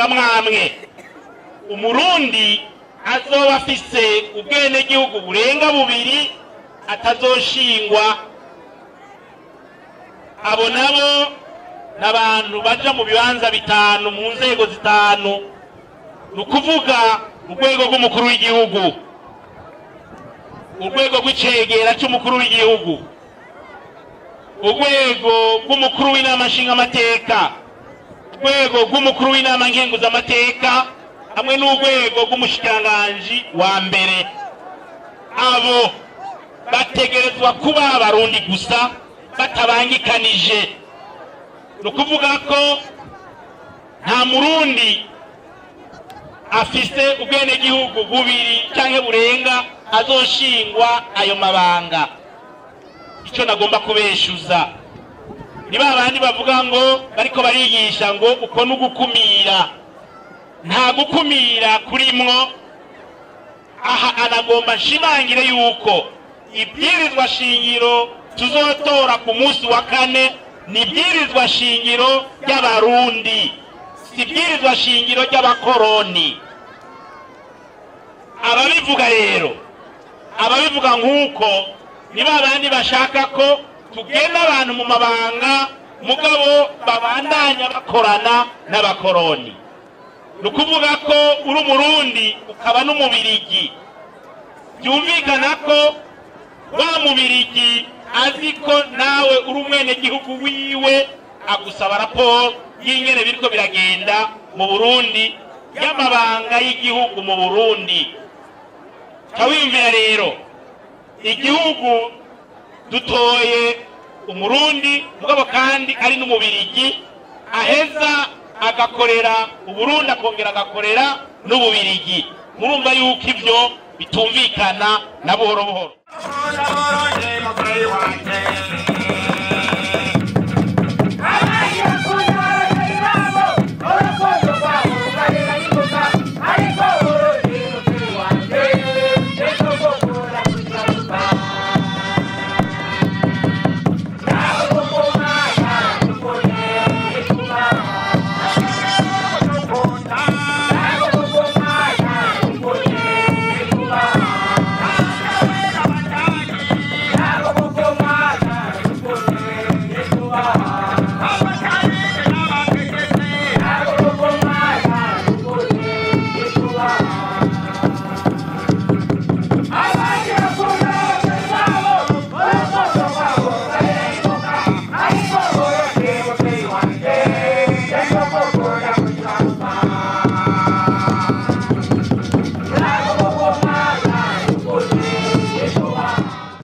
amabanga mwamwe. Umurundi azoba afise ubwenegihugu burenga bubiri atazoshingwa. Abo nabo n'abantu baja mu bibanza bitanu, mu nzego zitanu, ni ukuvuga urwego rw'umukuru w'igihugu, urwego rw'icegera c'umukuru w'igihugu, urwego rw'umukuru w'inama nshingamateka, urwego rw'umukuru w'inama nkenguzamateka, hamwe n'urwego rw'umushikiranganji wa mbere. Abo bategerezwa kuba Abarundi gusa batabangikanije. Ni ukuvuga ko nta Murundi afise ubwenegihugu bubiri canke burenga azoshingwa ayo mabanga. Icyo nagomba kubeshuza ni ba bandi bavuga ngo bariko barigisha ngo uko n'ugukumira. Nta gukumira kurimwo aha. Anagomba nshimangire yuko ibwirizwa shingiro tuzotora ku munsi wa kane ni ibwirizwa shingiro ry'Abarundi, si ibwirizwa shingiro ry'abakoroni. Ababivuga rero, ababivuga nk'uko, ni ba bandi bashaka ko tugenda abantu mu mabanga, mugabo babandanya bakorana n'abakoroni. Ni ukuvuga ko uri Umurundi ukaba n'Umubirigi, byumvikana ko wa Mubirigi azi ko nawe uri umwenegihugu wiwe, agusaba raporo y'ingene biriko biragenda mu Burundi, y'amabanga y'igihugu mu Burundi. Kawiyumvira rero, igihugu dutoye Umurundi, mugabo kandi ari n'Umubirigi, aheza agakorera Uburundi, akongera agakorera n'Ububirigi. Murumva yuko ibyo bitumvikana na buhoro buhoro.